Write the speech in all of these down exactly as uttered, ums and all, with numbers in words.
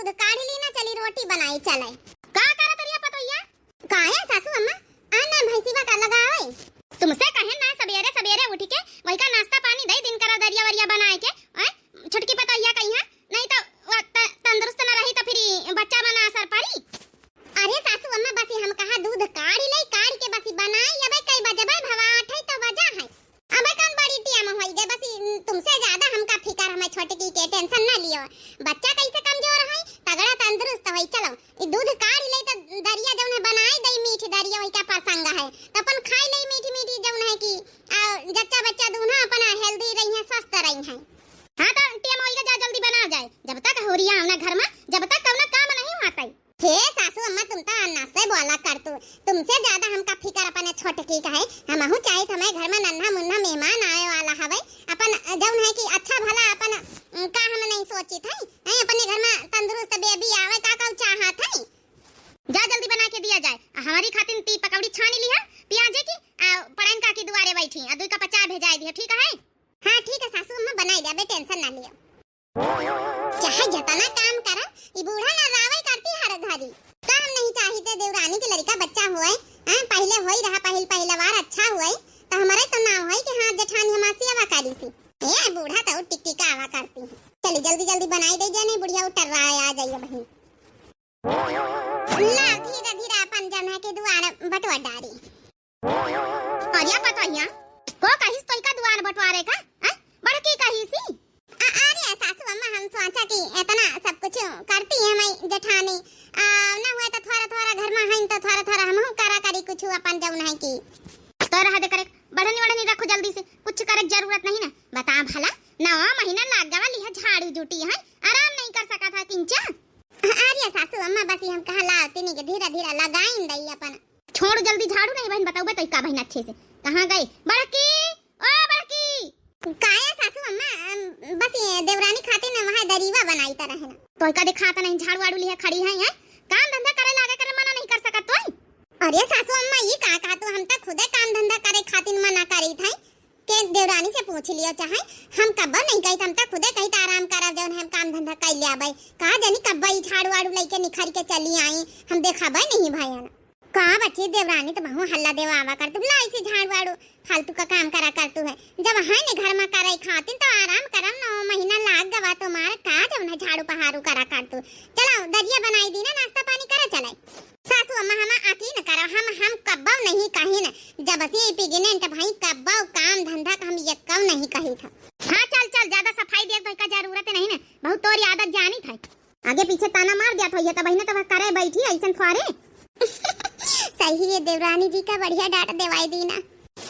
दूध काढ़ी ली ना, चली रोटी बनाई चले। का करत रिया पतोहिया? काहे सासू अम्मा, आना भैंसिवा का लगावे। तुमसे कहे ना, सबेरे सबेरे उठ के वही का नाश्ता पानी दे दिन करा, दरिया वरिया बनाए के। आय, छोटकी पतोहिया कहिया, नहीं तो वो त-, तंदुरुस्त न रही तो फिर ई बच्चा मना असर पड़ी। अरे सासू अम्मा, बस हम कहा दूध काढ़ी ले, काढ़ के बस बनाई, अबे कई बजे बा, भवा आठ है तो बजा है। अबे कौन बड़ी टिया में होई गए, बस ई तुमसे ज्यादा हमका फिकर, हमें छोटकी के टेंशन ना लियो। बच्चा कैसे कमजोर है, तगड़ा तंदुरुस्त होई। चलो, ई दूध काढ़ ले तो दरिया जौन है बनाई दई, मीठी दरिया वही का प्रसंग है, तो अपन खाई ले मीठी मीठी जौन है कि, आ, जच्चा बच्चा दूनो अपन हेल्दी रही है, स्वस्थ रही है। हाँ तो टिया में होई गए, जा जल्दी बना जाए, जब तक होरिया आवना घर में, जब तक कौनो काम नहीं होता है। हे सासू अम्मा, तुम तो अन्ना से बोला कर तू, तुमसे ज्यादा हमका फिकर अपने छोटकी का है। हमहू चाहित हमें घर में नन्हा मुन्ना मेहमान आवे वाला हवे, अपन जौन है कि अच्छा भला अपन, उम, का हम नहीं सोचित है, हैं? अपने घर में तंदुरुस्त बेबी आवे, का का चाहत है? जा जल्दी बना के दिया जाए। आ, हमारी खातिर ती पकौड़ी छानी लिहा प्याजे की, आ, पड़न का की दुआरे बैठी, आ, दुई कप चाय भेजाए दिया, ठीक है? हाँ ठीक है सासू अम्मा, बनाई जाबे, टेंशन ना लियो। चाहे जतना काम करा, ई बूढ़ा ना रावे करती हर घड़ी। काम नहीं चाहिते, देवरानी के लड़का बच्चा हुए, हाँ, पहले होई रहा, पहिल पहिला बार अच्छा हुए, तो हमारे तो ना होई कि हाँ जेठानी हमार सेवा करी सी। ए बूढ़ा तो टिकटिका आवा करती है। चली जल्दी जल्दी बनाई दे जाने, बुढ़िया उतर रहा है, आ जाइए बहिन। ला धीरे धीरे अपन जौन है कि दुआर बटवा डारी। अरे पतोहिया, को कहिस तोई का दुआर बटवारे का? हैं? बड़की कहिसी? आ, अरे सासू अम्मा, हम सोचा कि इतना सब कुछ करती है मैं जेठानी, आ, न हुए तो थोड़ा थोड़ा घर में है तो थोड़ा थोड़ा हमहू करा करी कुछ अपन जौन है कि। तो रह दे करे, बढ़नी वढ़नी रखो जल्दी से, कुछ करे के जरूरत नहीं ना। बता भला, नवा महीना लाग गवा लिहा झाड़ू जूटी है, आराम नहीं कर सका था किंचा? अरे सासू अम्मा, बस हम कहा लाओ तिनी के धीरे धीरे लगाइन दई अपन। छोड़ जल्दी झाड़ू, नहीं बहन बताऊबे तो का बहन अच्छे से। कहाँ गई बड़की? ओ बड़की! काया सासू अम्मा, अम, बस ये देवरानी खातिर न वहाँ दरीवा बनाई त रहे ना। तो का दिखाता नहीं, झाड़ू वाड़ू लिहे खड़ी है, हैं? काम धंधा करे लागे करे मना नहीं कर सकत तोई? अरे सासू अम्मा, ये का कहा तू, हम तो खुदे काम धंधा करे खातिर मना करी थे। के देवरानी से पूछ लियो चाहे, हम कब्बो नहीं कही, हम तो खुदे कही त आराम करब जौन हम काम धंधा कर ले आबे। कहा जानी कब्बो ई झाड़ू वाड़ू लेके निखर के चली आई, हम देखाबे नहीं भयन। का बच्ची देवरानी तो बहु हल्ला देवा आवा कर तू, लाई से झाड़ू वाड़ू फालतू का काम करा कर तू है। जब है ने घर में करे खातिर तो आराम करम, नौ महीना लाग गवा तुम्हार, का जब न झाड़ू पहाड़ू करा कर तू। चलाओ दरिया बनाई दी ना, नाश्ता पानी करे चले। सासू अम्मा हमा आकी न करो, हम, हम कब्बो नहीं कही न, जब से प्रेग्नेंट भाई कब्बो काम धंधा का हम यक्कौ नहीं कही था। हाँ चल चल, ज्यादा सफाई दे तो का जरूरत नहीं न, बहुत तोरी आदत जानी था। आगे पीछे ताना मार दिया था, ये तब बहिने तब करे बैठी ऐसन खुआरे। सही है, देवरानी जी का बढ़िया डांट देवाई दी ना।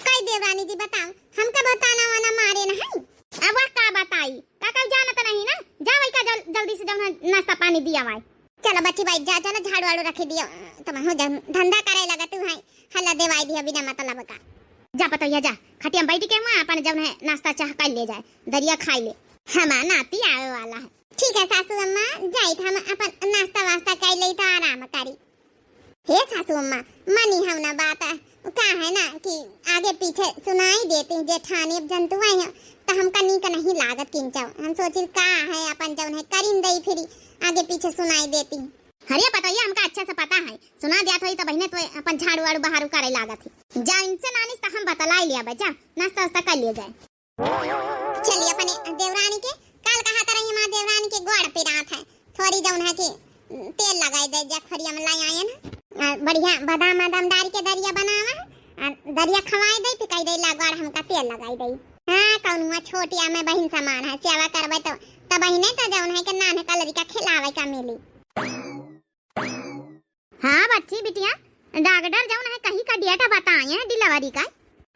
कई देवरानी जी बताओ, हमका बताना वाना मारे न है? अब वह का बताई, का कल जानत नहीं ना, जा वही का जल-, जल्दी से जौन है नाश्ता पानी दिया वाई। चलो बच्ची बैठ जा, चलो झाड़ू वाड़ू रखी दियो, तुम हो जन धंधा करे लगा तू है, हल्ला देवाई दिया बिना मतलब का। जा पतोहिया जा, खटिया में बैठ के हुआ अपन जौन है नाश्ता चाह कर ले जाए, दरिया खाई ले, हमार नाती आवे वाला है। ठीक है सासू अम्मा, जाइत हम अपन नाश्ता वास्ता कर ले तो आराम करी। हे सासू अम्मा, मनी हम ना बात, का है ना कि आगे पीछे सुनाई देती जेठानी, अब जंतुआ है तो हमका नीक नहीं लागत किंचौ। हम सोचिल का है अपन जौन है करिन दई फिरी आगे पीछे सुनाई देती। अरे पतोहिया, हमका अच्छा से पता है, सुना दिया थोड़ी तो बहिने तो अपन झाड़ू वाड़ू बहारू करे लागत है। जा इनसे नानिस तो हम बतलाई लिया बे, जा नाश्ता वास्ता कर लिया जाए। चली अपने देवरानी के, काल कहा तरह हमार देवरानी के गोड़ पिरात है, थोड़ी जौन है कि तेल लगाई दे, जा खरिया में लाई आए ना, आ, बढ़िया बादाम वादाम डाल के दरिया बनावा, आ, दरिया खवाई दे, फिर कही दे ला गोड़ हमका तेल लगाई दे। हाँ, कौन हुआ छोटिया में बहिन समान है, सेवा करबे तो, तब बहिने तो जौन है कि नान है कलरी का खिलावे का मिली। हाँ बच्ची बिटिया, डॉक्टर जौन है कहीं का डेट बताए हैं डिलीवरी का?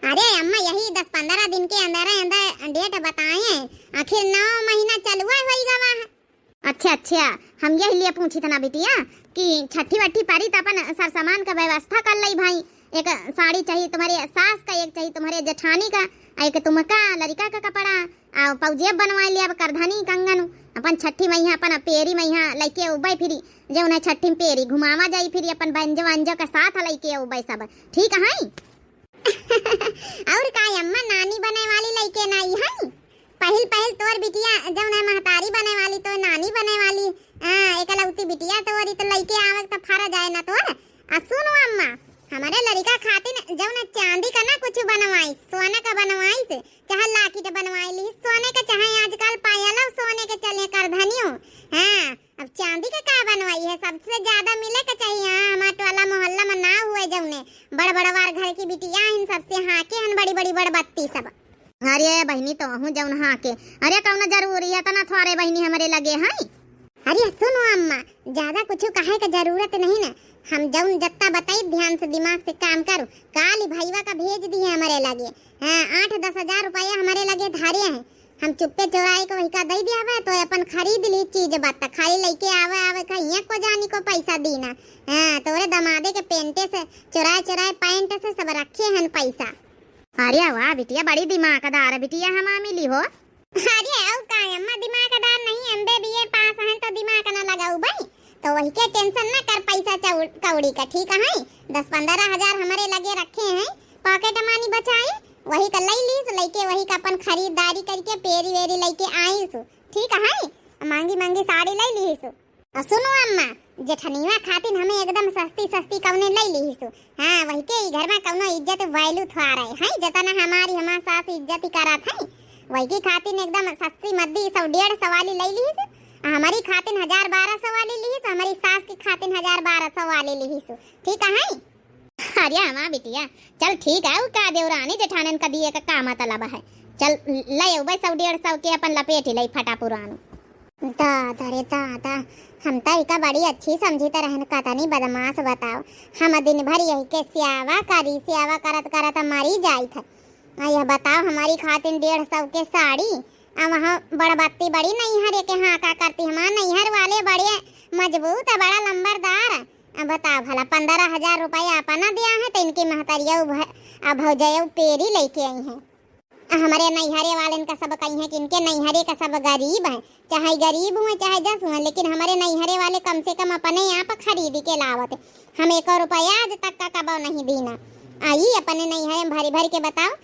अरे अम्मा, यही दस पन्द्रह दिन के अंदर अंदर डेट बताए हैं, आखिर नौ महीना चलुआ होई गवा है। अच्छा अच्छा, हम यही लिए पूछी था ना बिटिया कि छठी वट्ठी पड़ी तो अपन सरसामान का व्यवस्था कर लई भाई, एक साड़ी चाहिए तुम्हारे सास का, एक चाहिए तुम्हारे जेठानी का, एक तुमका लड़का का कपड़ा, आ पौजेब बनवाए लिया, अब करधनी कंगन, अपन छठी मइहा, अपन पेरी मइहा लइके उबे फिरी, जे उन्हें छठी में पेरी घुमावा जाई, फिरी अपन बंजो वंजो के साथ लइके उबे सब, ठीक है? और का अम्मा, नानी बने वाली लइके नाई है? पहिल पहिल तोर बिटिया जौन है महतारी बने वाली, तो नानी बने वाली, हाँ, एकला बिटिया तोरी तो लइके आवे त फरा जाए ना तोर। आ सुनो अम्मा, हमरे लड़िका खातिर जौन चांदी का ना कुछ बनवाई, सोना का बनवाई से, चाहे लाकिट बनवाई ली, सोने के चाहे आजकल पायल और सोने के चले करधनियो। हाँ, अब चांदी के का बनवाई है, सबसे ज्यादा मिले के चाहिए। हाँ, हमार टोला मोहल्ला में ना हुए जौने, बड़ बड़वार घर की बिटिया हन, सबसे हाँके हन बड़ी बड़ी बड़ बत्ती सब। अरे बहिनी, तोहू जौन हाँके, अरे कौनो जरूरी है तना थोरे बहिनी हमरे लगे हैं? अरे सुनो अम्मा, ज्यादा कुछ कहे के जरूरत नहीं ना, हम जौन जत्ता बताई ध्यान से दिमाग से काम करो। काल ही भईवा का भेज दिए हमरे लगे, हाँ, आठ दस हजार रुपया हमरे लगे धारे हैं, हम चुप्पे चोराए के वही का दे दिया हुआ, तो अपन खरीद ली चीज बत्ता, खाली लइके आवे आवे का हियाँ को जानी को पैसा दीना। हाँ, तोरे दमादे के पेंटे से चोराए चोराए पैंट से सब रखे हन पैसा। अरे वाह बिटिया, बड़ी दिमागदार बिटिया हमा मिली हो। अरे अउ का अम्मा, दिमागदार नहीं, एमबीए पास हैं तो दिमाग ना लगाऊ भाई, तो वही के टेंशन ना कर पैसा चौ-, कौड़ी का, ठीक है? दस पन्द्रह हजार हमरे लगे रखे हैं, पॉकेट मानी बचाए, वही का लई लीस, लइके वही का अपन खरीदारी करके पेरी वेरी लइके आईस, ठीक है? मांगी मांगी साड़ी लई लीस। और सुनो अम्मा, जेठनिया खातिन हमें एकदम सस्ती सस्ती कौने लई लीस। हाँ, वही के ई घर में कौनो इज्जत value थोड़ा रहे, हैं? जतना हमारी हमार सास इज्जत ही करत है, वही की खातिन एकदम सस्ती मद्दी सौ डेढ़ सौ वाली लई लीस। आ हमारी खातिन हजार बारह सौ वाली लीस, हमारी सास की खातिन हजार बारह सौ वाली लीस। ठीक है? अरे हाँ बिटिया, चल ठीक है, उ का देवरानी जेठानन का दिए का का मतलब है। चल ले अउबे सौ डेढ़ सौ के अपन लपेट ले फटा पुरान। दादा रे दादा, हम तो इका बड़ी अच्छी समझी त रहन, कतनी बदमाश बताओ। हम दिन भर यही के स्यावा करी, स्यावा करत करत मरी जाइत है। आ यह बताओ, हमारी खातिन डेढ़ सौ के साड़ी, आ वहाँ बड़ बत्ती बड़ी नैहर के हाँ का करती, हमार नैहर वाले बड़े मजबूत है, बड़ा लंबरदार। अब बताओ भला, पन्द्रह हजार रुपया अपना दिया है, तो इनकी महतरिया उ भ-, आ भौजया उ पेरी लइके आई हैं। आ हमरे नैहरे वालन का सब कही हैं कि इनके नैहरे का सब गरीब हैं, चाहे गरीब हुए, चाहे जस हुए, लेकिन हमरे नैहरे वाले कम से कम अपने आप खरीद के लावत हैं। हम एको रुपया आज तक का कबो नहीं दीना। आ ई अपने नैहरे में भरी भरी के बताओ,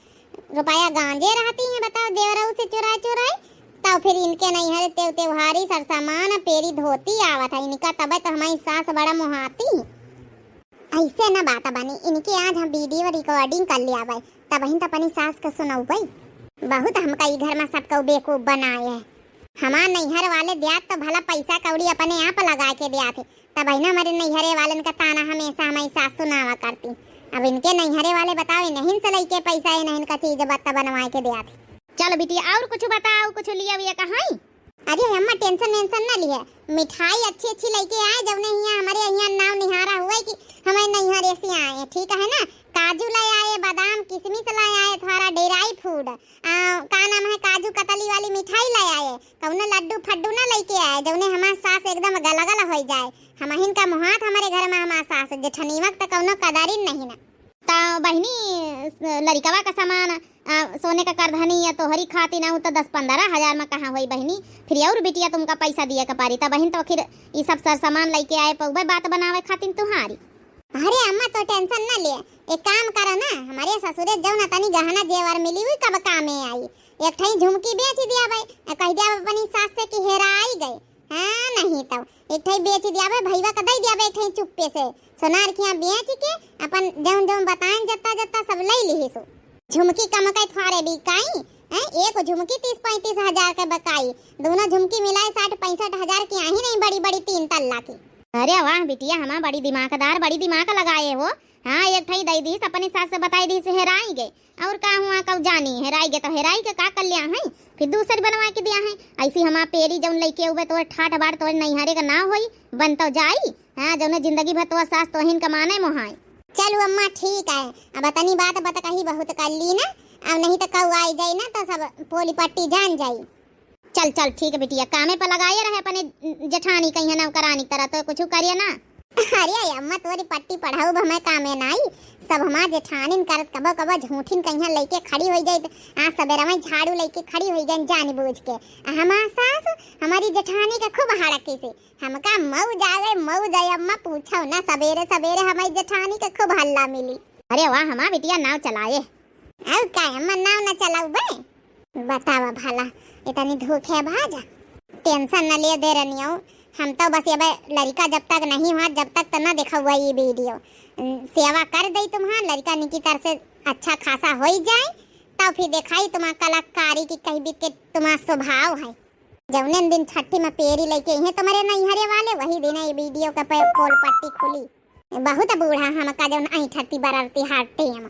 रुपया गांजे रहती हैं, बताओ, देवरऊ से चुराए चुराए। तब फिर इनके नैहर ते त्योहारी सरसामान, पेरी धोती आवत है इनका, तबे तो हमारी सास बड़ा मुहाती। ऐसे न बात बनी, इनके आज हम video recording कर लिया भाई, तब तो अपनी सास को सुनौबे। बहुत हमका ई घर में सबको बेवकूफ बनाए है। हमार नैहर वाले द्यात तो भला पैसा कौड़ी अपने आप लगा के द्यात है, तब ही ना हमारे नैहरे वालन का ताना हमेशा हमारी सास सुनावा करती। अब इनके नैहरे वाले बताओ, इन्हीं से लइके पैसा, इन्हीं का चीज बत्ता बनवा के द्यात है। चल बिटिया, और कुछ बताओ, कुछ लिया विया कहाँ? अरे अम्मा, tension वेंशन ना लिहे, मिठाई अच्छी अच्छी लइके आए, जौने हियाँ हमारे हियाँ नाव निहारा हुए कि हमारे नैहरे से आए, ठीक है ना? काजू ले आए, बादाम, किशमिश ले आए, थोड़ा dry fruit, आ, का नाम है, काजू कतली वाली मिठाई ले आए, कौनो लड्डू फड्डू ना लइके आए, जौने हमार सास एकदम गलगल हो जाए। हमहिन का मुहात हमारे घर में हमार सास, जेठनिया के तो कौनो कदरिन नहीं ना। त बहिनी, लड़िकवा का सामान, आ, सोने का करधनी या तोहरी खातिर ना हो तो दस पन्द्रह हजार में कहाँ होई बहिनी? फिर और बिटिया तुमका पैसा दिए के पड़ी। त बहिन तो फिर ई सब सर सामान लइके आए पउबे बात बनावे खातिर तुहारी। अरे अम्मा, तो tension ना ले, एक काम करो ना, हमारे ससुरे जौन तनी गहना जेवर मिली हुई कब कामे आई। एक ठई झुमकी बेच दिया भाई, आ कह दिया अपनी सास से कि हेराई गई। हाँ, नहीं तो एक ठई बेच दिया भाई, भईवा का दे दिया भाई, एक ठई चुप्पे से सोनार खिया बेच के अपन जौन जौन बताएं जत्ता जत्ता सब ले लिहिसु। झुमकी कम कई थारे बिकाई, हैं? एक झुमकी तीस पैंतीस हजार के बिकाई, दोनों झुमकी मिलाए साठ पैंसठ हजार की आही नहीं, बड़ी बड़ी तीन तल्ला की। अरे वाह बिटिया, हमा बड़ी दिमागदार, बड़ी दिमाग लगाए हो। हाँ, एक ठई दई दीस, अपने सास से बताई दीस, हेराई गए। और का हुआ, कब जानी, हेराई गए तो हेराई के का कर लिया है, फिर दूसरी बनवा के दिया है। ऐसी हमा पेरी जौन लइके हुए तो ठाठ बार तो नैहरे का ना होई, बन तो जाई। हाँ, जौने जिंदगी भर तो सास तोहिन का माने मोहाई। चलो अम्मा, ठीक है, अब तनी बात बत कही बहुत कर ली ना, अब नहीं तो कऊ आई जाई ना तो सब पोली पट्टी जान जाई। चल, चल, ठीक है बिटिया, कामे पर लगाए रहे अपने जेठानी कहीं नौकरानी तरह, तो कुछ करिए ना। अरे अम्मा, तोरी पट्टी पढ़ाऊ अब हमें कामे ना आई, सब हमार जेठानिन करत कबो कबो झूठिन कहीं लइके खड़ी होई जाई, आज सवेरा में झाड़ू लइके खड़ी होई गई जान बूझ के। आ हमार सास हमारी जेठानी के खूब हड़की से, हमका मऊ जावे, मऊ जाए अम्मा, पूछो ना, सवेरे सवेरे हमारी जेठानी के खूब हल्ला मिली। अरे वाह, हमार बिटिया नाव चलाए। अब का अम्मा, नाव ना चलाऊ बे? बतावा भला, इतनी धोखेबाज। Tension न ले दे रनियो, हम तो बस ये बे लड़का जब तक नहीं हुआ, जब तक तो ना देखा हुआ ये वीडियो। सेवा कर दई तुम्हार लड़का निकी तरह से अच्छा खासा होई जाए, तब फिर देखाई तुम्हार कलाकारी की कही बीत के तुम्हार स्वभाव है। जौने दिन छठी में पेरी लेके अइहें तुम्हारे नैहरे वाले, वही दिन ये वीडियो का पे-, पोल पट्टी खुली। बहुत बूढ़ा हमका जौन ऐठती बररती हर टेम।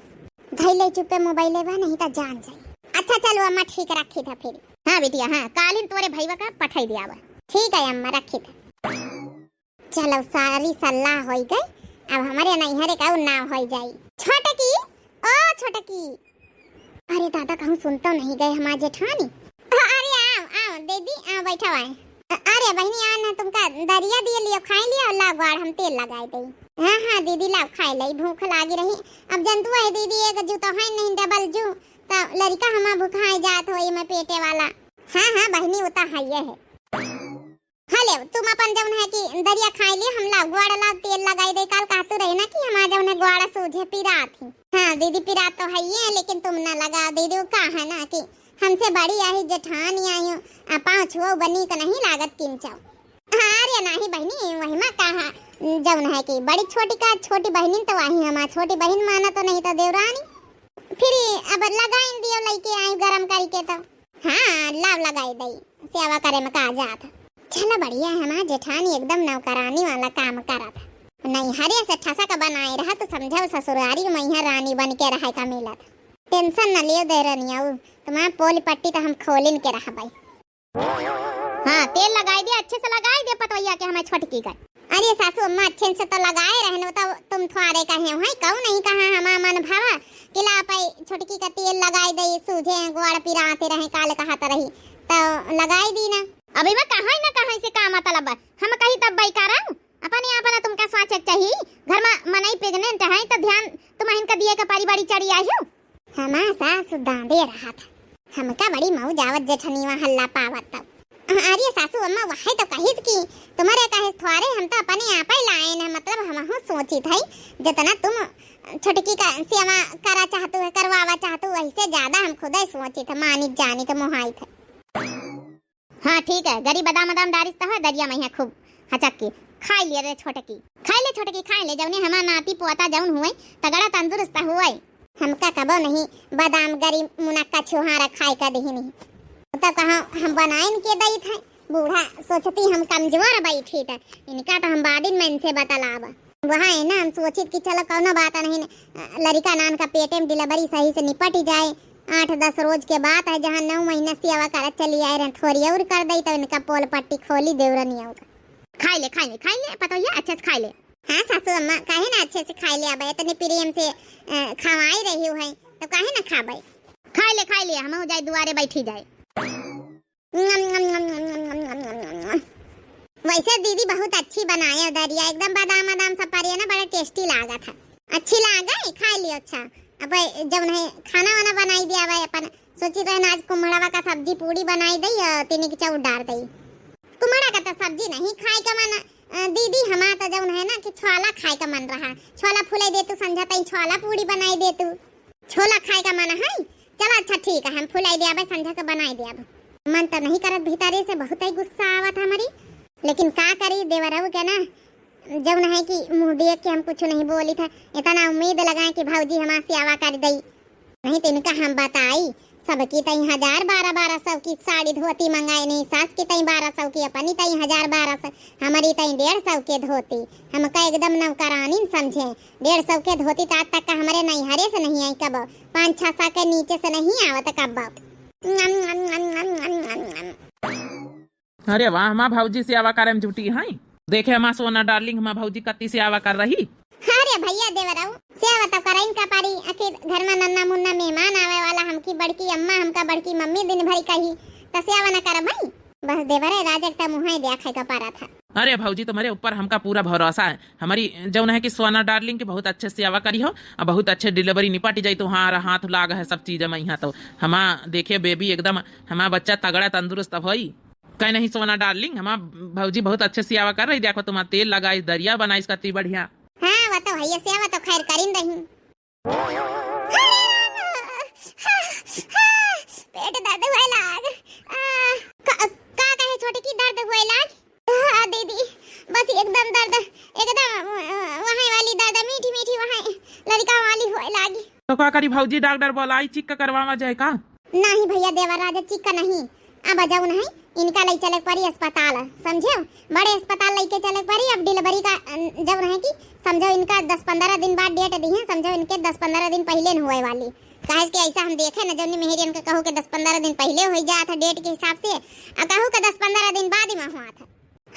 धइले चुप्पे मोबाइले बा, नहीं त जान जाई। अच्छा चलो अम्मा, ठीक रखी था फिर। हाँ बिटिया, हाँ, कालिन तोरे भईवा का पठाई दिया बा। ठीक है अम्मा, रखी था। चलो सारी सलाह होई गई, अब हमरे नैहरे का नाम होई जाई। छोटकी, ओ छोटकी, अरे दादा, कहूँ सुन तो नहीं गए हमार जेठानी? अरे आओ, आओ दीदी, आओ बैठो आए। अरे बहिनी, आ ना तुमका दरिया दिए लियो, खाई लियो, लाव ग्वाड़ हम तेल लगाई दई। हाँ, हाँ दीदी, लाव खाई लई, भूख लागी रही। अब जनतु है दीदी, एक जू तो है नहीं, डबल जू, तो लड़का हमार भुखाई जात होई में पेटे वाला। हाँ, हाँ बहिनी, वो तो है ये है। हले, तुम अपन जौन है कि दरिया खाई ली, हम लाव ग्वाड़ लाव तेल लगाई दे। काल कहतू रहे ना कि हमार जौन है ग्वाड़ सूझे पिरात ही। हाँ दीदी, पिरात तो है ये, लेकिन तुम ना लगाओ दीदी, वो का है ना कि हमसे बड़ी आई जेठानी आई हूँ, आ पाँव छुओ बनी का नहीं लागत किंचो। हाँ रे नाही बहिनी, वही मा कहा जौन है कि बड़ी छोटी का छोटी बहिनी तो वही हमार छोटी बहिन माना तो नहीं तो देवरानी। फिर अब लगाइन दियो लइके आई गरम करके तो। हाँ, लाव लगाई दई, सेवा करे में का जात। चला बढ़िया है, हमार जेठानी एकदम नौकरानी वाला काम करत। नैहरे से ठसक बनाए रहा तो समझो ससुरारी में यहाँ रानी बन के रहे का मिलत। टेंशन न लियो देवरनिया, तुम्हार पोल पट्टी तो हम खोलिन के रहबई। हाँ, तेल लगाई दे, अच्छे से लगाई दे पतवैया के हमें छोटकी का। अरे सासू अम्मा, अच्छे से तो लगाए रहने, तो तुम थोड़े कहे हो, है कहूँ नहीं कहा हमार मन भावा कि ला पाई छोटकी का तेल लगाई दे, सूझे गोड़ पिराते रहे, काल कहत रही, तो लगाई दी ना। अभी मैं कहाँ ना कहाँ से का मतलब बा? हम कही तब बाई का रहू? अपने आप ना तुमका सोचे के चाही। घर में मनई प्रेग्नेंट है तो ध्यान तुम इनका दिए का पारी बारी चढ़ी आई हो। हमार सास दांदे रहत, हमका बड़ी मौज आवत जेठनिया हल्ला पावत तब। अरे सासू अम्मा, वही तो कहित कि तुम्हारे कहे थोरे, हम तो अपने आप ही लाइन है, मतलब हमहू सोचित है जितना तुम छोटकी का सेवा करा चाहतू है, करवावा चाहतू, वही से ज्यादा हम खुद ही सोचित है, मानित जानित मोहाइत है। हाँ ठीक है, गरी बादाम बादाम डारिस त है दरिया में है खूब हचक के। खाई ले रे छोटकी, खाई ले छोटकी, खाई ले, जौने हमार नाती पोता जौन हुए तगड़ा तंदुरुस्त हुए। हमका कबो नहीं बादाम गरी मुनक्का छुहारा खाए का दही नहीं। तब कहा हम बनाइन के दई थे, बूढ़ा सोचती हम कमजोर बैठी थे, इनका तो हम बादिन में इनसे बतलाब। वहाँ है ना, हम सोचित कि चलो कौनो बात नहीं, लड़िका नान का पेटे में डिलीवरी सही से निपट जाए। आठ दस रोज के बात है, जहाँ नौ महीना सेवा करत चली आए रहे, थोड़ी और कर दई तो इनका पोल पट्टी खोली देवरनिया का। खाई ले, खाई ले, खाई ले पतोहिया, अच्छे से खाई ले। हाँ सासू अम्मा, काहे ना अच्छे से खाई ले, अब इतने प्रेम से अ, खवाई रही है तो काहे ना खाबे। खाई ले, खाई ले, हम हो जाए दुआरे बैठी जाए। वैसे दीदी बहुत अच्छी बनाए हो दरिया, एकदम बादाम वादाम सब पड़े ना, बड़ा टेस्टी लागत है। अच्छी लागे, खा लियो। अच्छा, अब जब नहीं खाना वाना बनाई दिया भाई, अपन सोची रहे ना आज कुम्हड़वा का सब्जी पूड़ी बनाई दई और तीनी की चाउर डाल दई। कुम्हड़ा का तो सब्जी नहीं खाए का मन, अ, दीदी हमार तो जौन है ना कि छोला खाए का मन रहा, छोला फुलाई दे तू, संझा ताई छोला पूड़ी बनाई दे तू। छोला खाए का मन है? चला अच्छा ठीक है, हम फुलाई दे आबे, संझा के बनाई दे अब। मन तो नहीं करत, भीतरे से बहुत ही गुस्सा आवत है हमारी, लेकिन का करी देवरऊ के ना, जौन है कि मुँह देख के हम कुछ नहीं बोली था, इतना उम्मीद लगाए कि भौजी हमार सेवा कर दई। नहीं तो इनका हम बताई, सबकी तई हजार बारह बारह सौ की साड़ी धोती मंगाए नहीं, सास की तई बारह सौ की, अपनी तई हजार बारह सौ, हमारी तई डेढ़ सौ के धोती। हमका एकदम नौकरानी समझे। डेढ़ सौ के धोती तो आज तक का हमारे नैहरे से नहीं आई कब, पाँच छः सौ के नीचे से नहीं आवत कब। अरे वाह, हमार भौजी सेवा करे में जुटी हैं। देखे हमार सोना डार्लिंग, हमार भौजी कत्ती सेवा कर रही। अरे भैया देवरऊ, सेवा तो करइन का पारी, आखिर घर में नन्ना मुन्ना मेहमान आवे वाला, हमकी बड़की अम्मा, हमका बड़की मम्मी दिन भर कही, तो सेवा न करब भाई? बस देवरे राजा के तो मुँह ही देखा का पारा था। अरे भौजी, तुम्हारे ऊपर हमका पूरा भरोसा है। हमारी जौन है कि सोना डार्लिंग की बहुत अच्छे सेवा करी हो, और बहुत अच्छे डिलीवरी निपट जाई, तुम्हारा हाथ लाग है सब चीज में। यहाँ तो हमार देखे बेबी एकदम, हमार बच्चा तगड़ा तंदुरुस्त होई। कहे नहीं सोना डार्लिंग, हमार भौजी बहुत अच्छे सेवा कर रही। देखो तुम्हार तेल लगाइस, दरिया बनाइस कत्ती बढ़िया। हाँ, वो तो भैया सेवा तो खैर करिन रही। पेट दर्द हुए लाग। आ, का, का कहे छोटकी, दर्द हुए लाग? दीदी, बस एकदम दर्द, एकदम, अ, वहाँ वाली दर्द, मीठी मीठी वहाँ लड़का वाली होए लागी। तो का करी भौजी, डॉक्टर बोलाई, चेक करवावा जाए का? नहीं भैया देवराज, चेक नहीं, अब जौन है इनका लई चले के पड़ी अस्पताल, समझे? बड़े अस्पताल लइके चले के पड़ी। अब डिलीवरी का, अ, जौन है कि समझो इनका दस पन्द्रह दिन बाद डेट दी है, समझो इनके दस पन्द्रह दिन पहिले न होए वाली। काहे कि ऐसा हम देखे न, जौनी मेहरियन के कहू के दस पन्द्रह दिन पहिले होइ जात है डेट के हिसाब से, आ कहू के दस पन्द्रह दिन बाद ही में हुआ था।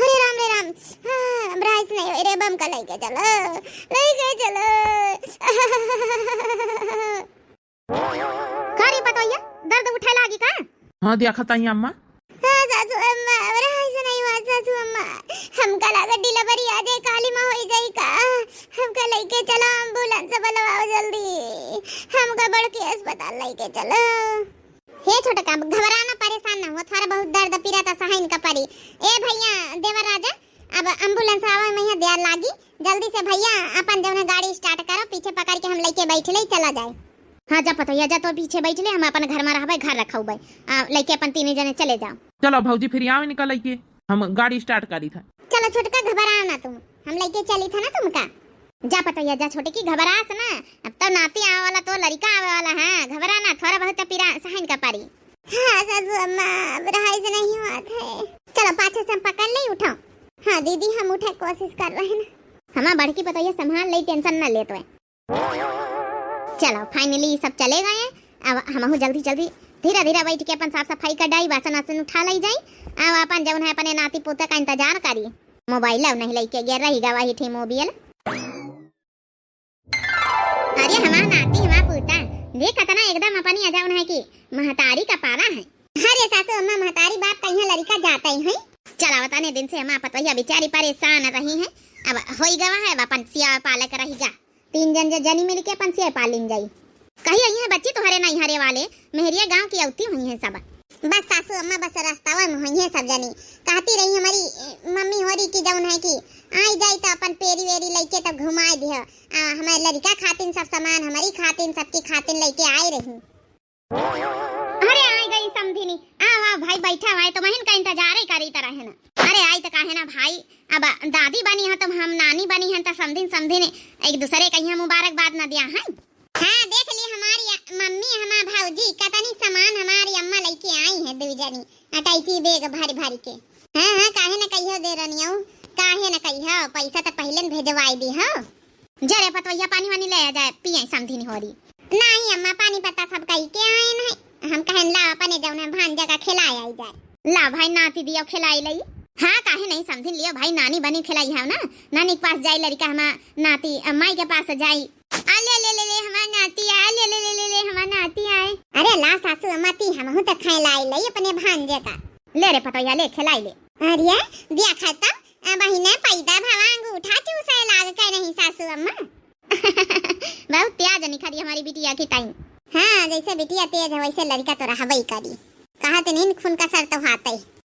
अरे राम रे राम, हाँ, अब राइस नहीं होए रे, बम का लइके चलो, लइके चलो। का रे पतोहिया, दर्द उठे लागी का? हाँ, देखा ताई अम्मा। हाँ, सासू अम्मा, हमरा ऐसे नहीं हुआ, सासू अम्मा। हमका लागत डिलीवरी आ जाए, काली माँ होई जाई का? हमका लइके चला, एम्बुलेंस बुलवाओ जल्दी। हमका बड़के अस्पताल लइके चला। हे छोटका, घबरा ना, परेशान ना हो, थोड़ा बहुत दर्द पीरा तो सहन का परी। ए भैया, देवर राजा, अब एम्बुलेंस आवे में यहाँ देर लागी। जल्दी से भैया, अपन जौन है गाड़ी स्टार्ट करो, पीछे पकड़ के हम लइके बैठ ले, चला जाए। हाँ, जा पतोहिया, जा तो पीछे बैठ ले, हम अपन घर में रहबे, घर रखौबे। आ, लइके अपन तीनों जने चले जाओ। चलो भौजी, फिर आवे निकल लइके, हम गाड़ी स्टार्ट करी था। चलो छोटका, घबराओ ना तुम, हम लइके चली था ना तुमका। जा पतोहिया, जा छोटकी, घबरास ना, अब तो नाती आवे वाला, तो लड़का आवे वाला है, घबरा ना, थोड़ा बहुत तो पीरा सहन का परी। हाँ सासू अम्मा, अब रहाई से नहीं हुआ था। चलो पाछे से हम पकड़ ले, उठाओ। हाँ दीदी, हम उठे कोशिश कर रहे हैं ना। हमार बड़की पतोहिया संभाल ले, टेंशन ना लेत है। चलो, finally सब चले गए। अब हमहू जल्दी जल्दी धीरे धीरे बैठ के अपन साफ सफाई कर डाई, बासन वासन उठा लई जाई। अब अपन जौन है अपने नाती पोता का इंतजार करी। मोबाइल अब नहीं लइके गया, रही गवा ही ठी मोबाइल। अरे हमार नाती, हमार पोता, देख कतना एकदम अपनी जौन है कि महतारी का पारा है। अरे सासू अम्मा, महतारी बाप का यहाँ लड़का जाता ही है। चला, बताने दिन से हमार पतोहिया बेचारी परेशान रही है। अब होई गवा है, अब अपन सिया पालक रही जा। तीन जन जे जनी मिलके अपन सिया पालिन जाई। कही आई है बच्ची तोहरे नैहरे वाले, मेहरिया गाँव की अवती हुई है सब। बस सासू अम्मा, बस रास्तावा में हुई है सब जनी। कहती रही हमारी, ए, मम्मी होरी की जौन है कि आई जाई तो अपन पेरी वेरी लइके तब घुमाए दिह। आ, हमारे लड़का खातिन सब सामान, हमारी खातिन, सबकी खातिन लइके आई रही। अरे, आ गई समधिनी। आ, आ भाई, बैठा हुआ है, तो महिन का इंतजार ही करी तरह है ना। अरे, आई तो काहे ना भाई, अब दादी बनी है, तो हम नानी बनी है, तो समधिन, समधिन एक दूसरे का यहाँ मुबारकबाद ना दिया है। हाँ, देख ली हमारी अ-, मम्मी, हमार भौजी, कतनी सामान हमारी अम्मा लइके आई है, दू जनी, अटैची बैग भर भर के। हाँ, हाँ, काहे ना कहियो दे रनियो, काहे ना कहियो, पैसा तो पहले न भेजवाई दी हो। जा रे पतवैया, पानी वानी ले आ जाए, पिए समधिन होरी। नहीं अम्मा, पानी पत्ता सब कही के आए नहीं, हम कहन ला अपने जौन है भांजा का खिलाए आई जाए। ला भाई, नाती दियो खिलाई लई। हाँ, काहे नहीं समधिन लियो भाई, नानी बनी खिलाई है ना, नानी के पास जाई लड़का हमार नाती, अ, माई के पास जाई। आ ले, ले, ले, ले, हमार नाती आए, ले, ले, ले, ले, ले, हमार नाती आए। अरे ला सासू अम्मा, ती हमहू तो खाए लाई लई अपने भांजे का। ले रे पतोहिया, ले, खिलाई ले। अरे, दिया खत्म, अ, बहिने पैदा भवा अंगूठा चूसे लाग के नहीं सासू अम्मा। बहुत तेज निखरी हमारी बिटिया की ताई। हाँ, जैसे बिटिया तेज है, वैसे लड़का तो रहबे करी। कहा तो नींद खून का सर तो हाथे।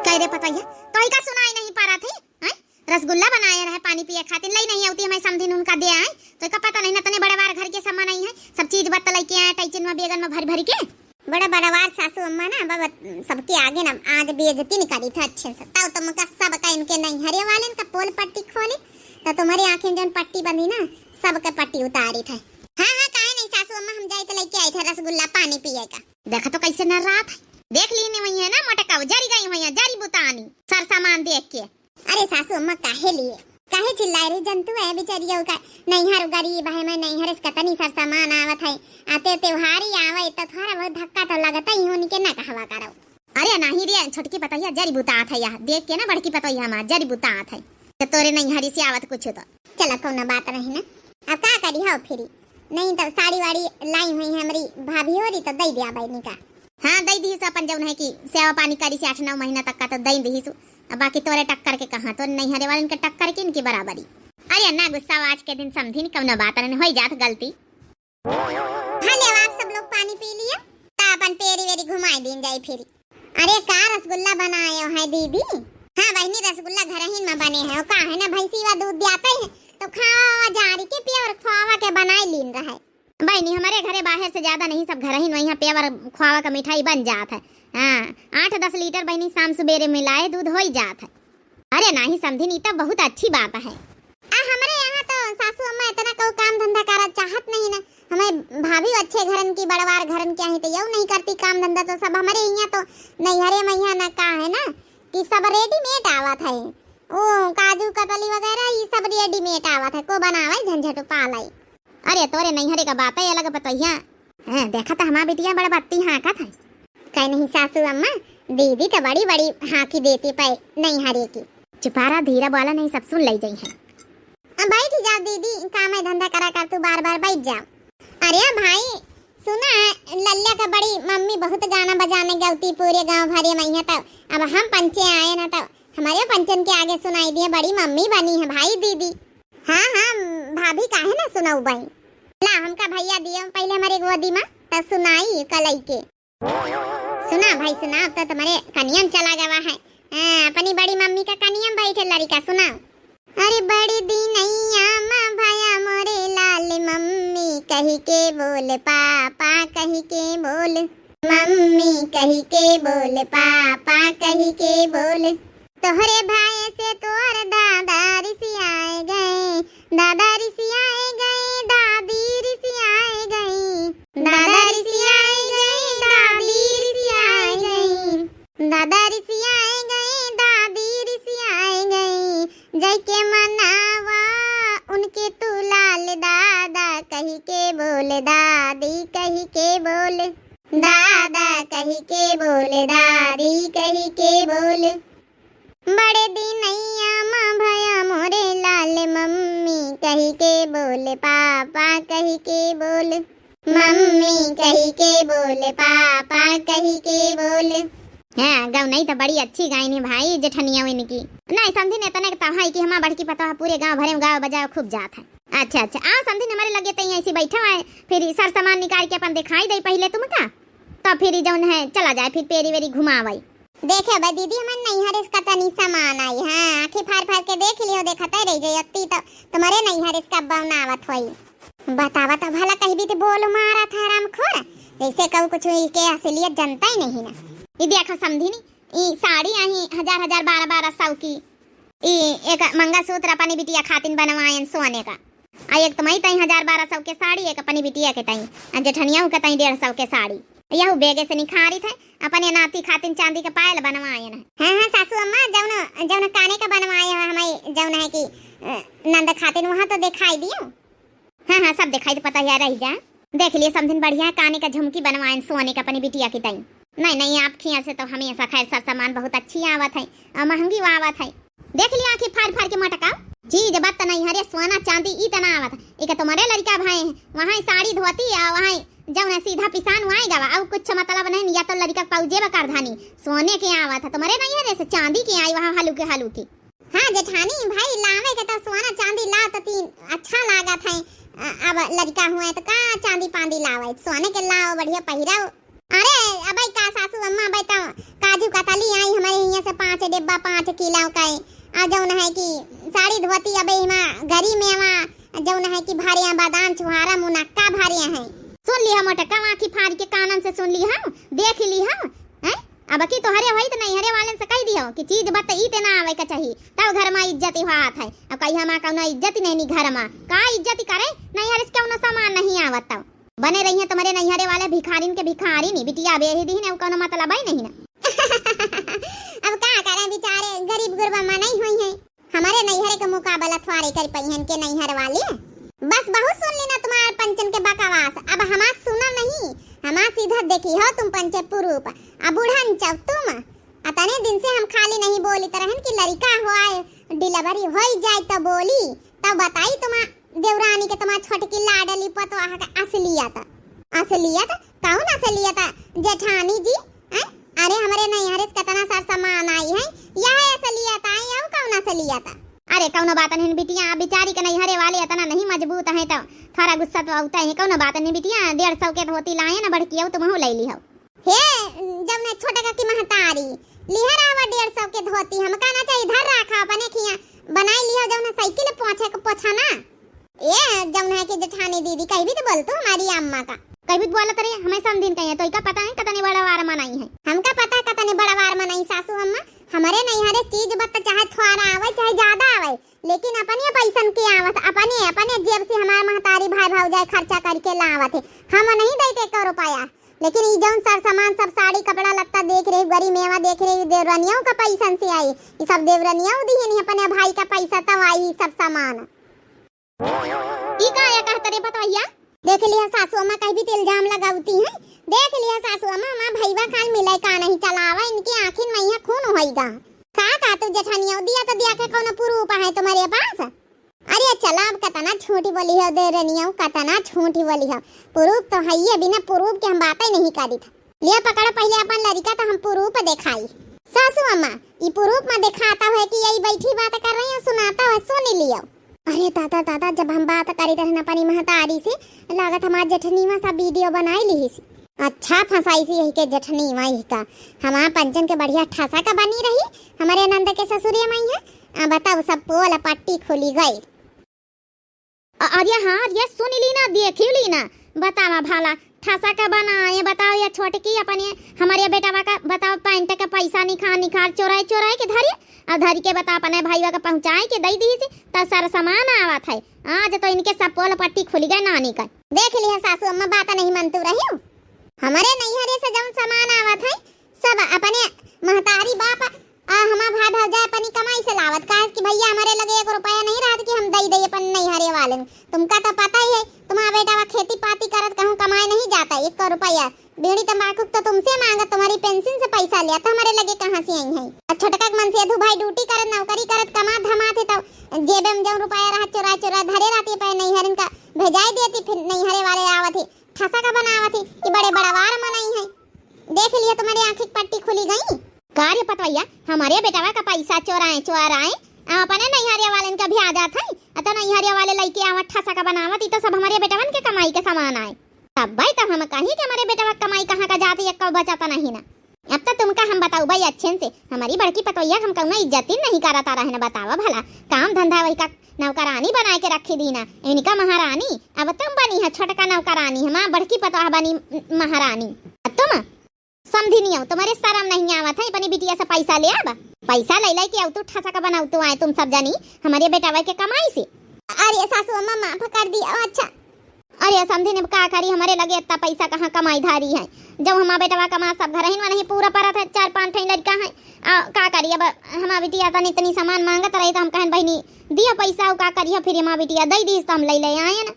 कह रे पतोहिया, तोही का सुनाई नहीं पा रहा थी, हैं? रसगुल्ला बनाए रहे पानी पिए खातिर, लई नहीं आवती हमारे समधिन उनका दे आए, तो का पता नहीं ना तने बड़े बार घर के सामान आई है, सब चीज बत्त लइके आए, टैचिन में, बेगन में भर भर के। बड़ा बड़वार सासू अम्मा ना, बाबा, सबके आगे ना आज बेइज्जती नहीं करी था अच्छे से। तब तुमका सबका इनके नैहरे वाले का पोल पट्टी खोली, तो तुम्हारी आँखें जौन पट्टी बंधी ना, सबके पट्टी उतारी था। हाँ, हाँ, काहे नहीं सासू अम्मा, हम जाए तो लइके आई थे रसगुल्ला पानी पिए का। देखा तो कैसे नर्रात है। देख ली नहीं हुई है ना मोटका, जरी गई हुई है, जरी बुतानी, सर सामान देख के। अरे सासू अम्मा, काहे लिए, काहे चिल्लाए रही? जंतु है बेचारियों का, नैहर गरीब है, मैं नैहर से कतनी सर सामान आवत है, आते त्योहारी आवे तो थोड़ा बहुत धक्का तो लगता ही हो, उनके ना कहवा करो। अरे नहीं रे छोटकी पतोहिया, जरी बुतात है, यह देख के ना बड़की पतोहिया हमार जरी बुतात है, तो तोरे नैहरी से आवत कुछ तो। चला, कौनो बात नहीं ना, अब का करी हो फिरी। नहीं तो साड़ी वाड़ी लाई हुई है हमारी भाभी होरी, तो दे दिया बहनी का। हाँ, दे दी से अपन जौन है कि सेवा पानी करी से आठ नौ महीना तक का तो दे दी सु। अब बाकी तोरे टक्कर के कहाँ, तो नैहरे वालन के टक्कर के इनकी बराबरी। अरे ना गुस्सा, आज के दिन समधिन, कौनो बात नहीं, हो जात गलती। हाँ, ले अब आप सब लोग पानी पी लिया, तो अपन पेरी वेरी घुमाई दीन जाई फिरी। अरे का रसगुल्ला बनायो है दीदी? हाँ बहनी, रसगुल्ला घर ही में बने हैं। का है ना, भैंसी वा दूध दियाते हैं तो खावा जारी के पिया और खावा के बनाई लीन रहे। बहनी, हमारे घरे बाहर से ज्यादा नहीं, सब घर ही में यहाँ पेवर खावा का मिठाई बन जात है। हाँ, आठ दस लीटर बहनी शाम सुबेरे मिलाए दूध हो ही जात है। अरे नाही समधिन, ई तो बहुत अच्छी बात है। आ हमरे यहाँ तो सासू अम्मा इतना कऊ काम धंधा करत चाहत नहीं ना। हमें भाभी अच्छे घरन की, बड़वार घरन की आई तो यऊ नहीं करती काम धंधा, तो सब हमरे यहाँ तो नैहरे में यहाँ ना का है ना कि सब रेडीमेड आवत है। ओ काजू कतली वगैरह ई सब रेडीमेड आवत है, को बनावे झंझट पालाई। अरे तोरे नैहरे का बात है अलग बतैया। हाँ, देखा तो हमार बिटिया बड़ा बत्ती हाँकत है। कहे नहीं सासू अम्मा, दीदी तो बड़ी बड़ी हाँकी देती पे नैहरे की। चुपारा धीरा बोला नहीं, सब सुन ले जाई है। अब बैठ जा दीदी, काम है धंधा करा कर तू बार बार बैठ जा। अरे भाई सुना, लल्ला का बड़ी मम्मी बहुत गाना बजाने गलती पूरे गाँव भरे में है, तब अब हम पंचे आए ना तब हमारे पंचन के आगे सुनाई दिए बड़ी मम्मी बनी है भाई दीदी। हाँ हाँ भाभी काहे ना सुनाऊ बई। ला हमका भैया दियो पहले हमारे गोदी में तब सुनाई कलई के। सुना भाई सुना, अब तो तुम्हारे कनियम चला गवा है। हाँ, अपनी बड़ी मम्मी का कनियम बैठे लड़िका सुना। अरे बड़ी दिनैया माँ भया मोरे लाल, मम्मी कही के बोल, पापा कही के बोल, मम्मी कही के बोल, पापा कही के बोल। तोहरे भाई से तोर दादा रिसियाए गए, दादा रिसियाए गए, दादी रिसियाए गई, दादा रिसियाए गए, दादी रिसियाए गई, दादा रिसियाए गए, दादी रिसियाए गई। जय के मनावा उनके तू लाल, दादा कही के बोल, दादी कही के बोल, दादा कही के बोल, दादी कही के बोल। बड़े दिनैया माँ भया मोरे लाल, मम्मी कही के बोल, पापा कही के बोल, मम्मी कही के बोल, पापा कही के बोल। हाँ, गौनई तो बड़ी अच्छी गाइन है भाई जेठनिया इनकी। नहीं समधिन, इतने के तो है कि हमार बड़की पतोह पूरे गाँव भरे में गावा बजावा खूब जात है। अच्छा अच्छा, आओ समधिन हमारे लगे तई ऐसी बैठा है, फिर सर सामान निकाल के अपन दिखाई दे पहले तुमका, तो फिर जौन है चला जाए फिर पेरी वेरी घुमावई। देखे बा दीदी, हमार नैहर इसका तनी सामान आई, हाँ, आँखी फार फार के देख लियो, देखते रह जाई, अत्ती तो तुम्हारे नैहर इसका बनावत होई। बतावा तो भला कहीं भी तो बोल मारत है हरामखोर, जैसे कहू कुछ ई के असलियत जनता ही नहीं ना। ई देखो समधिनी, ई साड़ी आई हजार हजार बारह बारह सौ की, ई एक मंगलसूत्र अपनी बिटिया खातिन बनवायन सोने का। आ एक तुम्हारी तई हजार बारह सौ के साड़ी, एक अपनी बिटिया के तई, आ जेठनिया के तई डेढ़ सौ के साड़ी। यहू बेगे से निखारित है, अपने नाती खातिन चांदी के पायल बनवाए न। हाँ, हाँ, सासू अम्मा, जौन, जौन काने का बनवाए हो हमारी, जौन है कि, अ, नंद खातिन, वहाँ तो दिखाई दियो। हाँ, हाँ, सब दिखाई तो पता है, रही जा। देख लिए समधिन, बढ़िया काने का झुमकी बनवाए सोने का अपनी बिटिया की तई। नहीं, नहीं, आप खिया से तो हमेशा खैर सर सामान बहुत अच्छी आवत है और महंगी आवत है। देख लिया आँखी फाड़ फाड़ के मटका। चीज बत नहीं हरे, सोना चांदी ई तना आवत। एक तुम्हारे लड़का भाई हैं, वहाँ साड़ी धोती आ वहाँ जौन है सीधा पिसान वहाँ गवा। अब कुछ मतलब नहीं, या तो लड़का पौजे बा करधानी, सोने के आवत है, तुम्हारे नहीं हरे से चांदी के आई वहाँ हलू के हलू के। हाँ जेठानी, भाई लावे के तो सोना चांदी ला तो तीन अच्छा लागत है। अ-, अब लड़का हुए तो का चांदी पांदी लावे, सोने के लाओ बढ़िया पहिराओ। अरे अबे का सासू अम्मा, अबे तो काजू कतली आई हमारे यहाँ से पाँच डिब्बा पाँच किलो का। आ जौन है कि साड़ी धोती अबे हिमा गरी में वा जौन है कि भरे हैं बादाम छुहारा मुनक्का भरे हैं। सुन लिया मोटका, आँखी फाड़ के कानन से सुन लिया, देख लिया। हैं? अब की तोहरे होई तो नैहरे वालन से कह दियो कि चीज बत ई ते ना आवे के चाहिए, तब घर में इज्जत हुआत है। अब कही हमार कौनो इज्जत ही नहीं नी घर में, का इज्जत करे? नैहर से कौनो सामान नहीं आवत तब। बने रहिए तुम्हारे नैहरे वाले भिखारिन के भिखारी नी, बिटिया बेही दी ने, कौनो मतलब ही नहीं ना। अब का करे, बेचारे गरीब गुरबा मनई हुई हैं, हमारे नैहरे के मुकाबला थोड़े कर पइहन के नैहर वाले। बस बहुत सुन ली ना तुम्हारे पंचन के बकवास, अब हमार सुना नहीं, हमार सीधा देखी हो तुम पंचे पुरूप, अब बूढ़न चौ तुम। अतने दिन से हम खाली नहीं बोली तरहन कि लड़का हो आए, डिलीवरी हो ही जाए तो बोली, तब बताई तुम्हार देवरानी के तुम्हार छोटकी लाडली पतोह के असलियत। असलियत? कौन असलियत जेठानी जी? हैं? अरे हमरे नैहरे से कितना सार सामान आई है, यह असलियत आई, अब कौन असलियत? अरे कौनो बात नहीं बिटिया, बिचारी के नैहरे वाले इतना नहीं मजबूत है तो थोड़ा गुस्सा तो होता है, कौनो बात नहीं बिटिया, डेढ़ सौ के धोती लाए ना बड़की, तुम ले ली हो। हे जौन है छोटका की महतारी, लिहा रहा डेढ़ सौ के धोती, हमका ना चाहिए, धर रखा अपने खिया, बनाई लिहा जौन है साइकिल पोछे के पोछा ना। ए जौन है कि जेठानी दीदी, कहीं भी तो बोल तू हमारी अम्मा का। कहीं भी बोलत रही, हमें समधिन कही है, तो इका पता है कतने बड़ा वार मनाई है। हमका पता है कतने बड़ा वार मनाई सासू अम्मा, हमारे नैहरे चीज बत चाहे थोड़ा अपने जेब से हमार महतारी भाई भौजाई खर्चा करिके लावत है, हम नहीं देते एको रुपया। लेकिन ई जौन सर सामान सब साड़ी कपड़ा लत्ता देख रही, गरी मेवा देख रही, देवरनियों का पैसन से आई, ई सब देवरनियों दिहिन है अपने भाई का पैसा तब आई ई सब सामान। ई का या कहत रे पतवहिया? देख लिहा सासू अम्मा कहीं भी तो इल्जाम लगावती हैं। देख लिहा सासू अम्मा, हमार भईवा काल मिले का नहीं चलावा, इनकी आँखिन में यहाँ खून होइगा। का का तू जेठनिया दिया तो दिया के कौनो proof है तुम्हारे पास? अरे चला अब कतना झूठी बोली हो देवरनिया, कतना झूठी बोली हो। Proof तो है ये, बिना proof के हम बातें नहीं करी था। लिया पकड़ पहिले अपन लड़िका तो हम proof देखाई। सासू अम्मा, ई proof में देखाता है कि यही बैठी बात कर रही है, सुनाता है, सुन लियो। अरे दादा, दादा, जब हम बात करी रहन अपनी महतारी से, लागत हमार जेठनीवा सब video बनाई लिहिस। अच्छा फंसाइस यही के जेठनीवा यही का। हमार पंचन के बढ़िया ठसा का बनी रही, हमारे नंद के ससुरे माई है। आ बताओ, सब पोल पट्टी खुली गई। अ-, अरे हाँ, अरे सुन ली ना, देख ली ना, बतावा भला, ठसा का बनाए, बताओ या छोटकी अपने, हमारे बेटवा का, बताओ, पैंट का पैसा निखार निखार चोराए चोराए के धरी, और धरी के बता अपने भाईवा का पहुँचाए के दई दीस, त सर सामान आवत है। आज तो इनके सब पोल पट्टी खुली गए नानी का। देख लिहा सासू अम्मा, बात नहीं मनतू रही हो। हमारे नैहरे से जौन सामान आवत है, सब अपने महतारी बाप आ हमार भाई भौजाई अपनी कमाई से लावत, काहे कि भैया हमारे लगे एक रुपया नहीं रहत कि हम दई दई अपन नैहरे वाले। तुमका तो पता ही है, तुम्हारा बेटा वा खेती पाती करत कहूँ कमाए नहीं जाता, एक रुपया बीड़ी तंबाकू तो तुमसे मांगत, तुम्हारी पेंशन से पैसा लिया, तो हमारे लगे कहाँ से आई है? अब छोटका के मन से दू भाई ड्यूटी करत, नौकरी करत, कमात धमात है, तो जेबे में जौन रुपया रहत चुरा चुरा धरे रहती, पे नैहरन का भेजाई देती, फिर नैहरे वाले आवत ही, ठसा का बनावत ही, कि बड़े बड़वार मनई है। देख लिया, तुम्हारी आँखी की पट्टी खुली गई। का रे पतवैया, हमारे बेटवा का पैसा चोराए चोराए, आ अपने नैहरिया वालन का भी आ जात है। अत नैहरिया वाले लइके आवत ठसा का बनावत, ई तो सब हमारे बेटवन के कमाई के सामान आए। तब भाई तब हम कही कि हमारे बेटवा के कमाई कहाँ का जात, एक का बचत नहीं ना। अब तो तुमका हम बताऊ भाई अच्छे से, हमारी बड़की पतवैया के हम कौनो इज्जत ही नहीं करत आ रहे ना। बतावा भला, काम धंधा वही का नौकरानी बनाए के रखी दीना, इनका महारानी। अब तुम बनी है छोटका नौकरानी, हमार बड़की पतोह बनी महारानी। अब तुम समझी नहीं हो, तुम्हारे शर्म नहीं आवत है अपनी बिटिया से पैसा ले आब? पैसा ले ले के अउतू ठसा का बनाउतू आए तुम सब जनी हमारे बेटवा के कमाई से। अरे सासू अम्मा, माफ कर दिया। अच्छा, अरे समझी ने का करी, हमारे लगे इतना पैसा कहाँ कमाई धारी है? जब हमार बेटवा कमा सब घर ही नहीं पूरा परत है, चार पाँच ठे लड़का है। आ, का करी अब, हमार बिटिया तनी तनी सामान मांगत रही तो हम कहन बहिनी दिया पैसा, का करियो, फिर हमार बिटिया दे दी तो हम ले ले आए ना।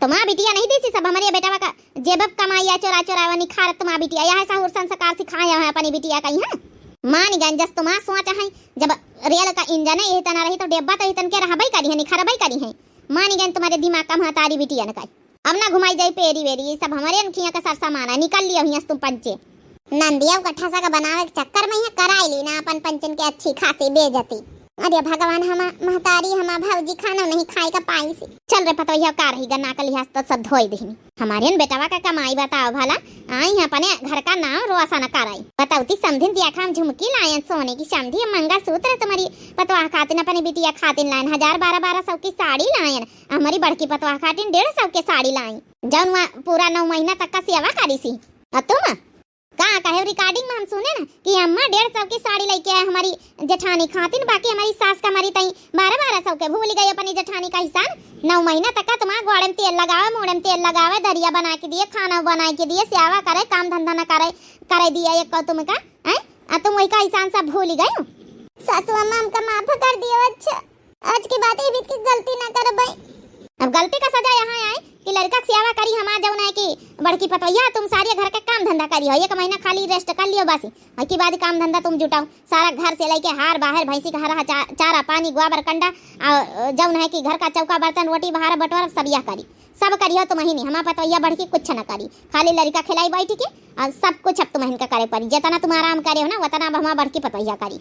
तो हमार बिटिया नहीं दी सी सब हमारे बेटवा का जेब कमाई या चोरा चोरावा निखारत तुम्हार बिटिया, यह सहूर संस्कार सिखाया है अपनी बिटिया का यहाँ। मान गन जस तुम्हार सोच है, जब रेल का इंजन है यही तना रही तो डेब्बा तो इतन के रहबे करी है, निखरबे करी है। मान गन तुम्हारे दिमाग का महतारी बिटिया न का। अब ना घुमाई जाई पेरी वेरी, ये सब हमारे अनखिया का सरसा माना, निकल लिया हुई तुम पंचे। नंदिया का ठसा का बनावे के चक्कर में ही कराई ली ना अपन पंचन के अच्छी खासी बेइज्जती। अरे भगवान, हमा महतारी, हमा भौजी खाना नहीं खाए का पाई से। चल रे पतोहिया, का रही गन्ना का लिहाज तो सब धोई दीनी। हमारे न बेटवा का कमाई बताओ भला, आई है अपने घर का नाम रोशन कराई। बताओ ती समधिन दिया खाम झुमकी लायन सोने की, समधी मंगलसूत्र तुम्हारी पतवाह खातिन अपनी बिटिया खातिन लायन, हजार बारह बारह सौ की साड़ी लायन, हमारी बड़की पतवाह खातिन डेढ़ सौ के साड़ी लाई, जौन वहाँ पूरा नौ महीना तक का सेवा करी सी। और तुम का कहे, recording में हम सुने ना कि अम्मा डेढ़ सौ की साड़ी लेके आए हमारी जेठानी खातिन, बाकी हमारी सास का हमारी तई बारह बारह सौ के भूल गई अपनी जेठानी का एहसान। नौ महीना तक का तुम्हारा गोड़े में तेल लगावे, मूड़े में तेल लगावे, दरिया बना के दिए, खाना बना के दिए, सेवा करे, काम धंधा न करे, करे दिया एक तुम का, हैं? आ तुम वही का एहसान सब भूल गए हो। सासू अम्मा, हमका माफ कर दियो। अच्छा, आज के बाद ये बीत के गलती ना करबै। अब गलती का सजा यहाँ आए कि लड़का के सेवा करी हमार जौन है कि बड़की पतोहिया, तुम सारे घर के काम धंधा करी हो, एक महीना खाली rest कर लियो बस, और की बाद काम धंधा तुम जुटाओ, सारा घर से लेके हार बाहर, भैंसी का हरा चा-, चारा पानी, गोबर कंडा, और जौन है कि घर का चौका बर्तन, रोटी बहारा बटोरा सब यह करी, सब करी हो तुम ही नहीं, हमार पतोहिया बड़की कुछ न करी, खाली लड़का खिलाई बैठ के, और सब कुछ अब तुम इनका करे पड़ी, जितना तुम आराम करे हो ना उतना अब हमार बड़की पतोहिया करी।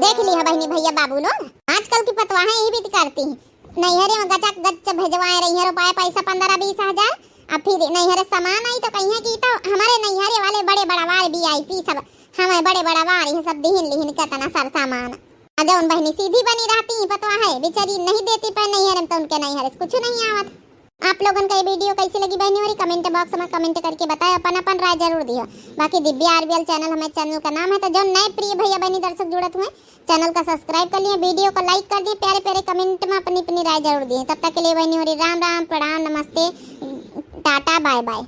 देख ली है बहिनी भैया बाबू लोग, आजकल की पतवाहें यही बीत करती हैं। नैहरे में गचक गच भेजवाए रही हैं रुपया पैसा पन्द्रह बीस हजार, अब फिर नैहरे सामान आई तो कहीं कि तो हमारे नैहरे वाले बड़े बड़वार VIP सब, हमें बड़े बड़वार ये सब दिहिन लिहिन कितना सर सामान। आ जौन बहिनी सीधी बनी रहती हैं पतवाहें बेचारी नहीं देती पे नैहरे में तो उनके नैहरे से कुछ नहीं आवत। आप लोगन का ये video कैसी लगी बहनी होरी, comment box में comment करके बताए, अपन अपन राय जरूर दियो। बाकी दिव्या आरबीएल channel हमारे channel का नाम है, तो जो नए प्रिय भैया बहनी दर्शक जुड़त हुए, channel का subscribe कर लिए, video को like कर दिए, प्यारे प्यारे comment में अपनी अपनी राय जरूर दिए। तब तक के लिए बहनी होरी राम राम, प्रणाम, नमस्ते, टाटा, bye bye।